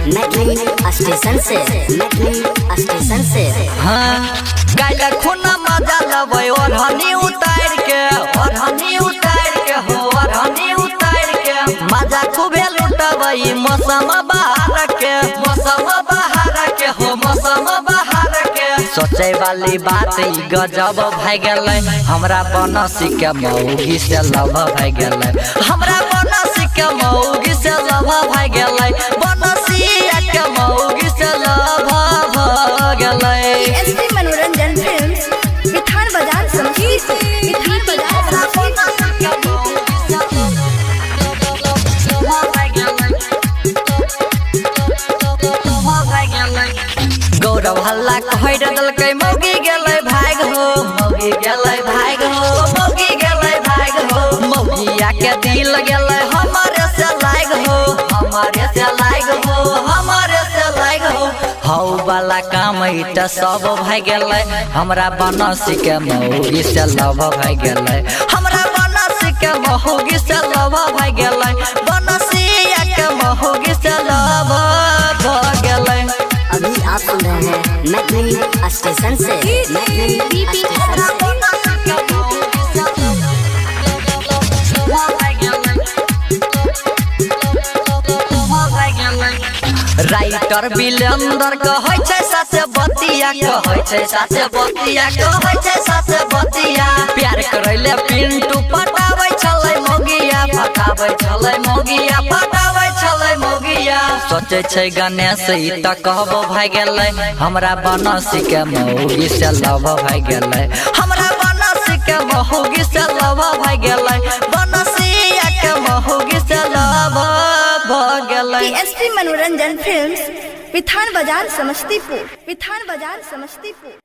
Maithili station से, Maithili station से। हाँ काल्हि खुना मजा लेबै ओढ़नी उतारि के, ओढ़नी उतारि के हो, ओढ़नी उतारि के। मजा खूबे लुटबै मौसम बहार के, मौसम बहार के हो, मौसम बहार के। सोचे वाली बात ई गजब भए गेलै, हमरा बनसी के मौगी से लव भए गेलै। हमरा बनसी के मौगी से लव भए गेलै, बनसिया के मौगी से लव भए गेलै। एसपी मनोरंजन फिल्म्स, बिथान बाजार समस्तीपुर, बिथान बाजार समस्तीपुर। गौरव हल्ला कहै देलकै मौगी गेलै भाग हो, मौगी गेलै भाग हो, मौगी गेलै भाग हो। मौगिया के दिल गेलै हमारे से लाग हो, हमारे से लाग हो, हमारे से लाग हो। हौ वाला काम ई तऽ सब भए गेलै, हमरा बनसी के मौगी से लव भए गेलै। हमरा बनसी के मौगी से लव भए गेलै, बनसिया के मौगी से लव भए गेलै। अभी आप सुन रहे हैं मैथिली स्टेशन से, मैथिली स्टेशन से। राइटर बिलेंदर कहै छै सासे बतिया, कहै छै सासे बतिया, कहै छै सासे बतिया। प्यार करैले पिंटू पटाबै छलै मौगिया, पटाबै छलै मौगिया, पटाबै छलै मौगिया। सोचै छै गणेश ई तऽ कहबो भए गेलै, हमरा बनसी के मौगी से लव भए गेलै। हमरा बनसी के मौगी से लव भए गेलै, बनसिया के मौगी से लव भए गेलै। एसपी मनोरंजन फिल्म्स, बिथान बाजार समस्तीपुर, बिथान बाजार समस्तीपुर।